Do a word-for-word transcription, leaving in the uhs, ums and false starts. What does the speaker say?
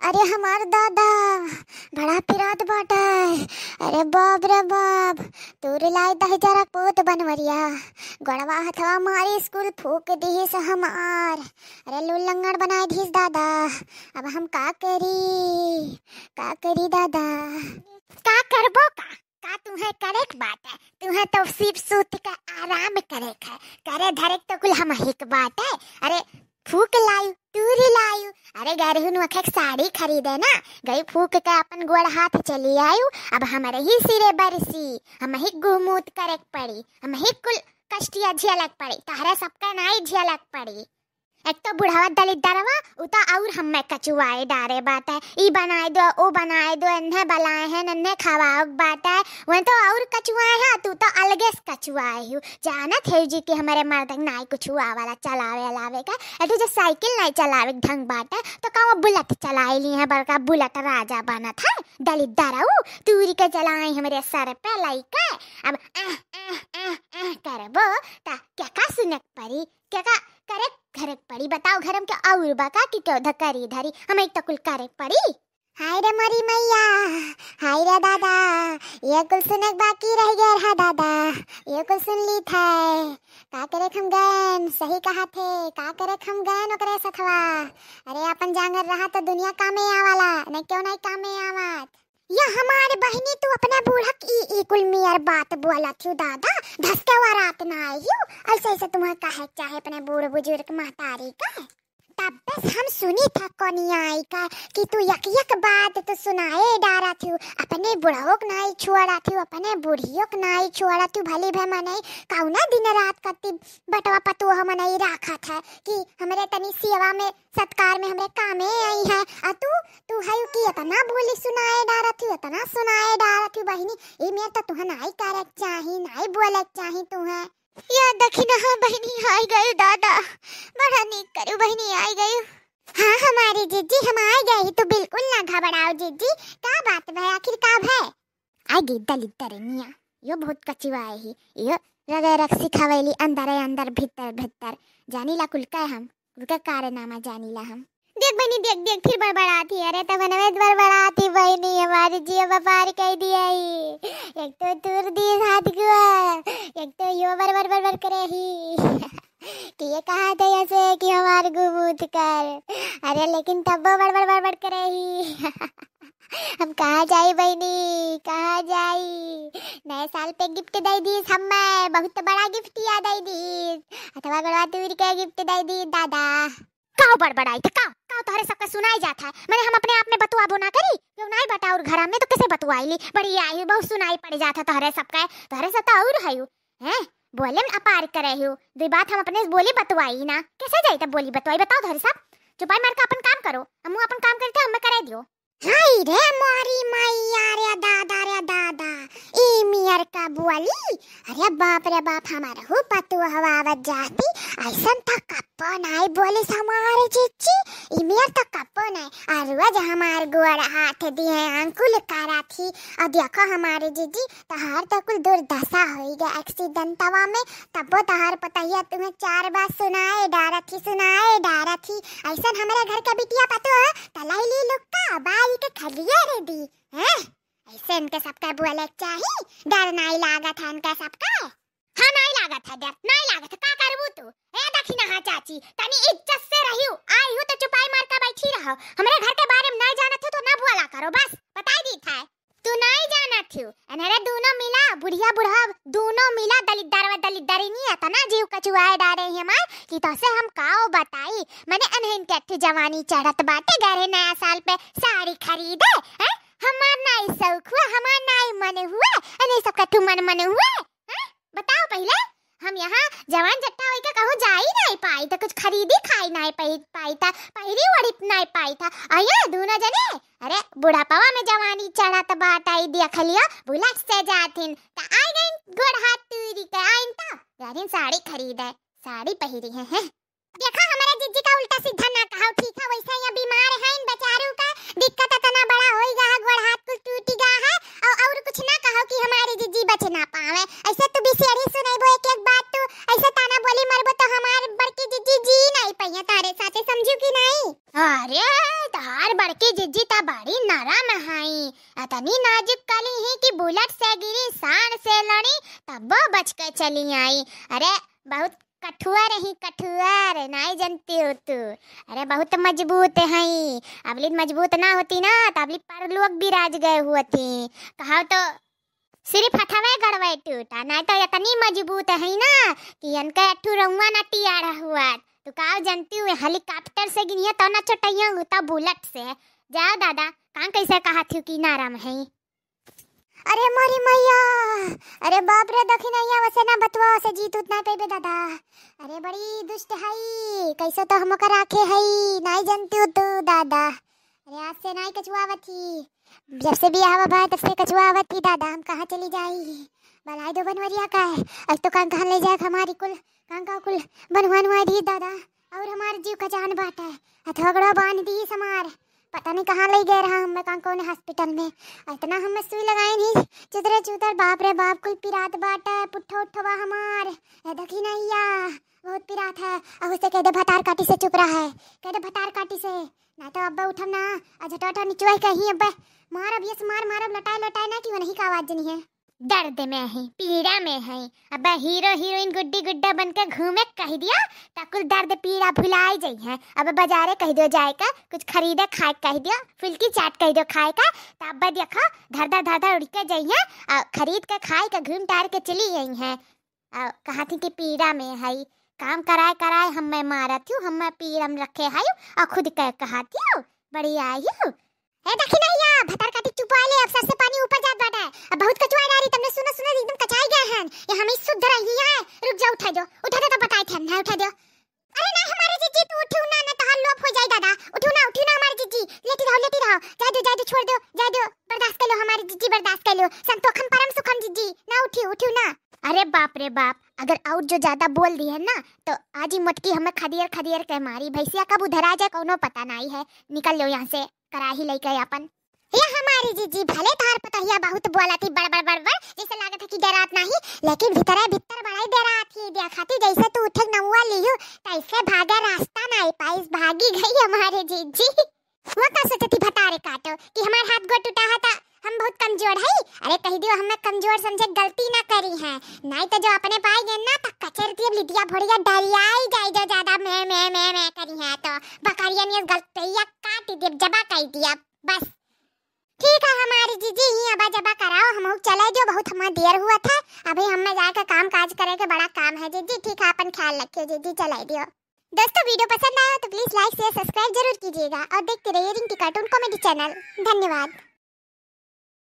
अरे हमार दादा, बड़ा पिरात बाटे। अरे बाप रे बाप, तूर लाई दहिजरा पूत बनवरिया, गोड़वा हथवा मारी स्कूल फूक दिहिस हमार। अरे लूल लंगड़ बनाए दिहिस दादा, अब हम का करी, का करी दादा? का करबो का? का तुहें करेक बाटे? तुहें तो सिर्फ सूत के आराम करेक है, करे धरेक तो कुल हमहिक बाटे। अरे फूक लायू, तूरी लायू। अरे गरहू नुअखे के साड़ी खरीदे ना, गई फूक के अपन गोड़ हाथ चली आयू। अब हमरे ही सिरे बरसी, हमही गुहमूत करेक पड़ी, हमही कुल कष्टिया झेलक पड़ी, तहरे सबके नाई झेलक पड़ी। एक तो बुढ़वा दलिद्दरवा, उ तो और हम्मे कचुआए डारे बाटे, ई बनाए दो, ओ बनाए दो, एन्हे बलाए हैं, नन्हे खवाओक बाटे, वह तो और कचुआए हैं, तू तो अलगे से कचुआए हूँ। जानत है जी कि हमरे मर्द नाई कुछ हुआ वाला चलावे अलावे का, एठू जो साइकिल नाई चलावे के ढंग बाटे, तो का वो बुलेट चलाए ली है, बड़का बुलेट राजा बनत है, दलिद्दरऊ, तूरी के चलाए हमरे सर पे लइके। अब एह, एह, एह, एह करबो, ता क्या का सुनक परी? क्या का करे घरे पड़ी? बताओ, घर में के और बा का कि क्यों धकरी धरी? हम एक तो कुल करे पड़ी। हाय रे मोरी मैया, हाय रे दादा, ये कुल सुने के बाकी रह गया रहा दादा, ये कुल सुन ली थे। का करे हम गयन, सही कहा थे, का करे हम गयन ओकरे सथवा। अरे अपन जांगर रहा तो दुनिया कामे आवाला, नहीं क्यों नहीं कामे आवत। या हमारे बहिनी, तू अपने बूढ़ा की ई, ई कुल मियर बात बोलत हूँ दादा, धसके वरात ना आई हूँ, ऐसे ऐसे तुम्हें कहे चाहे अपने बूढ़ बुजुर्ग महतारी का। तब बस हम सुनी था कोनियाई का कि तू यक यक बात तू सुनाए डारत हूँ, अपने बुढ़ाओ के नाई छोड़त हूँ, अपने बूढ़ियों के नाई छोड़त हूँ, भली भे मनई कौना दिन रात कति बटवा पतोह मनई राखत है कि हमरे तनी सेवा में सत्कार में हमरे कामे आई है। आ तू, तू है कि इतना बोली सुनाए डारत हूँ, इतना सुनाए डारत हूँ बहिनी, ई मेर तो तुहे नाई करे के चाही, नाई बोले के चाही तुहे। या दखिनहा बहिनी, आई गयू दादा, बड़ा नीक करू बहिनी, आई गयू। हाँ हमारी जिज्जी, हम आई गई, तू बिल्कुल ना घबराओ जिज्जी। का बात भय, आखिर का भय? आई गई दलिद्दरनिया, यो बहुत कचुआए ही, यो रगै रग सिखावैली अंदर अंदर भीतर भीतर, जानीला कुल कै हम, कुल कै कारनामा जानीला हम। देख बहिनी, देख, देख, फिर बड़बड़ात ही। अरे, तब मनवे बड़बड़ात ही बहिनी, हमारी जिया व्यापार कह दिया ही। एक तो तूर दी हाथ गुआ, एक तो यो बड़बड़ बड़बड़ करे ही कि ये कहा थे ऐसे कि हमार गुमूत कर। अरे, लेकिन तब्बो बड़बड़ बड़बड़ करे ही। हम कहाँ जाई बहिनी, कहाँ जाई? नए साल पे गिफ्ट दे दीस हमें, बहुत बड़ा गिफ्ट या दे दीस। हथवा गोड़वा तूर के गिफ्ट दे दीस दादा। काव बड़बड़ाई थे, काव, काव तोहरे सबके सुनाई जात है? मने हम अपने आप में बतुआबो ना करी, क्यों नाई बता और घर में तो कैसे बतुआई ली? बड़ी आई बहुत सुनाई पड़ जात है तोहरे सबके, तोहरे सब तो और है यू, हैं? बोले में अपार करे हो, दो बात हम अपने से बोली बतुआई ना, कैसे जाई तब बोली बतुआई? बताओ तोहरे सब, चुपाई मार के अपन काम करो, हम अपन काम करते हम करे दियो। हाय रे मोरी मैया रे दादा रे दादा, ई मियर का बोली। अरे बाप रे बाप, हमार हु पतुहवा आवत जाती, ऐसन त कप्पो नाई बोलिस हमार जिज्जी, ई मियर त कप्पो नाई। आ रोज हमार गोड़ हाथ दिए अंकुल करा थी। और देखो हमार जिज्जी, तहार तो कुल दुर्दशा होई गए एक्सीडेंटवा में, तब्बो तहार पतहिया तुम्हें चार बात सुनाए डारत ही, सुनाए डारत ही। ऐसन हमरे घर के बिटिया पतोह तलाई ली लुक्का बाई के खलिए रे दी, हैं? ऐसे इनके सबका बोले के चाही, डर नाई लागत है इनके सबका। हाँ, नाई लागत है डर, नाई लागत है, का करबू तू? ए दखिनहा चाची, तनी इज्जत से रहियो, आई हूँ तो चुपाई मार के बैठी रहो, हमरे घर के बारे में नाई जानत हो तो ना बोला करो, बस बताई दी था। तू नाई जानत हो, अनहरे दोनों मिला, बुढ़िया बुढ़ा दोनों मिला दलिद्दरवा दलिद्दरिनी इतना जीव कचुआए डारे हैं हमार कि तोसे हम काओ बताई। मने अनहन के अट्ठी जवानी चढ़त बाटे, गरे नया साल पे साड़ी खरीदे, हैं? हमार नाई शौक हुआ, हमार नाई मन हुआ, अने सब कठू मन मन हुआ, हैं? बताओ पहिले, हम यहाँ जवान जट्टा होई के कहूँ जाई नाई पाई था, कुछ खरीदी खाई नाई पाई, पाई था, पहिरी ओढ़ी नाई पाई था। अयो दोनों जने, अरे बुढ़ापवा में जवानी चढ़त बात आई देख लियो, बुलेट से जाथिन, त आई गई गोड़ हाथ तूरी के आइन त, यारिन साड़ी खरीदे, साड़ी पहिरी है, हैं? देखा, हमारे जिज्जी का उल्टा सीधा ना कहो, ठीक है? वैसे ये बीमार है, इन बेचारू का दिक्कत इतना बड़ा होई गा है, गोड़ हाथ कुल टूटी गा है, और, और कुछ ना कहो कि हमारी जिज्जी बच ना पावे। ऐसे तू बिसेरी सुनाइबो एक एक बात, तू ऐसे ताना बोली मरबो तो हमार बड़की जिज्जी जी नहीं पइया तारे साथे, समझू कि नहीं? अरे, तार बड़की जीजी त बड़ी नरम हई, अतनी नाजुक कली ही कि बुलेट से गिरी, साँड़ से लड़ी, तब्बो बच के चली आई। अरे बहुत कठुआ रही, कठुआ रे, नाई जनती हो तू। अरे बहुत मजबूत हई, अबली मजबूत ना होती ना, त अबली परलोक बिराज गए होती। कहाव तो सिर्फ हथवे गड़वे टूटा, नाई तो इतनी मजबूत हई ना कि इनके अठू रउआ ना टियारा हुआ। तू का जनती हो, हेलीकॉप्टर से गिनिया तो ना चोटइया होता, बुलेट से। जाओ दादा, का कैसे कहा थी कि नरम हई? अरे मोरी मैया, अरे बाप रे, दखिनैया वसे ना बतवा से जीत उतना पेबे दादा। अरे बड़ी दुष्ट हई, कैसे तो हम ओकर राखे हई, नाई जनती हो तू दादा। अरे आज से नाई कछुआवत ही, जब से बियाह भा तब से कछुआवत ही दादा, हम कहाँ चली जाई? बलाई दो बनवरिया का है, अब तो कान कहाँ ले जाए हमारी कुल, कान का कुल बनवा नवा दी दादा। और हमार जीव का जान बाटे, हथौगड़ो बांध दी हमार, पता नहीं कहाँ ले गए रहा हमें, कौन कौन हॉस्पिटल में। इतना हमें सुई लगाए नहीं, चुदरे चुदर, बाप रे बाप, कुल पिरात बाटे, पुट्ठो उठवा हमार। ए दखिनैया, बहुत पिरात है। अब उसे कह दे भतार काटी से चुप रहा है, कह दे भतार काटी से, ना तो अब्बे उठम ना, आ झटोटा निचुआ कहीं अब्बे मारब, यस मार मारब, लटाए लटाए ना कि वो नहीं का आवाज जनी है। दर्द में है, पीड़ा में है। अब हीरो हीरोइन गुड्डी गुड्डा बन के घूमे कह दिया, त कुल दर्द पीड़ा भुलाई जाइ है। अब बाजारे कह दियो जाए का, कुछ खरीदे खाए कह दियो, फुल्की चाट कह दियो खाए का, त अब देखो धर धर धर धर उड़ के जाइ है, आ खरीद के खाए के घूम टार के चली गई है। आ कहा थी कि पीड़ा में है, काम कराए कराए हमें मारत हूँ, हमें पीड़ा में रखे है, आ खुद के कहा थी बड़ी आई हूँ। ए दखिनैया, भतार काटी चुपवा ले, अब सर से पानी ऊपर जात बाटे। अब बहुत कचुआ डारी, तुमने सुनो सुनो, एकदम कचाई गए हैं। ये हम ही शुद्ध रही है। रुक जाओ, उठा दो, उठा दो तो बताए थे हम, ना उठा दो। अरे ना हमारे जीजी, तू उठू ना, ना तहार लोप हो जाए दादा। उठू ना, उठू ना हमारे जीजी, लेटी रहो, लेटी रहो, जाए दो, जाए दो, छोड़ दो, जाए दो, बर्दाश्त कर लो हमारे जीजी, बर्दाश्त कर लो, संतोखम परम सुखम जीजी, ना उठी, उठू ना। अरे बाप रे बाप, अगर और जो ज्यादा बोल दी है ना तो आज ही मोटकी हमें खदियर खदियर के मारी। भैंसिया कब उधर आ जाए कौनो पता नहीं है। निकल लो यहाँ से, कराही लेके अपन। ये हमारी जीजी भले तहार पतोहिया बहुत बोलत ही बड़ बड़ बड़ बड़, जैसे लागत है कि डरात नहीं, लेकिन भीतरे भीतर बड़ा ही डरात ही। देखा थी जैसे तू उठे नौआ लियू, तैसे भागे रास्ता नहीं पाइस, भागी गई हमारी जीजी। वो का सोचती भतारे काटो कि हमार हाथ गोड़ टूटा है त हम बहुत कमजोर है? अरे कह दियो हमें कमजोर समझे, गलती ना करी है, नहीं तो जो अपने पाए गए ना तो कचर दिए लिटिया भोड़िया डरियाई जाए जो ज्यादा मैं मैं मैं मैं करी है तो बकरिया नियस गलतिया काट दिए, जबा कह दिया बस। ठीक है हमारी जीजी, ही अबा जबा कराओ, हम चले जो, बहुत हमारा देर हुआ था। अभी हमें जाके काम काज करे के बड़ा काम है जीजी। ठीक है, अपन ख्याल रखियो जीजी, चले दियो। दोस्तों, वीडियो पसंद आया तो please like, share, subscribe जरूर कीजिएगा और देखते रहिए रिंकी cartoon comedy channel। धन्यवाद।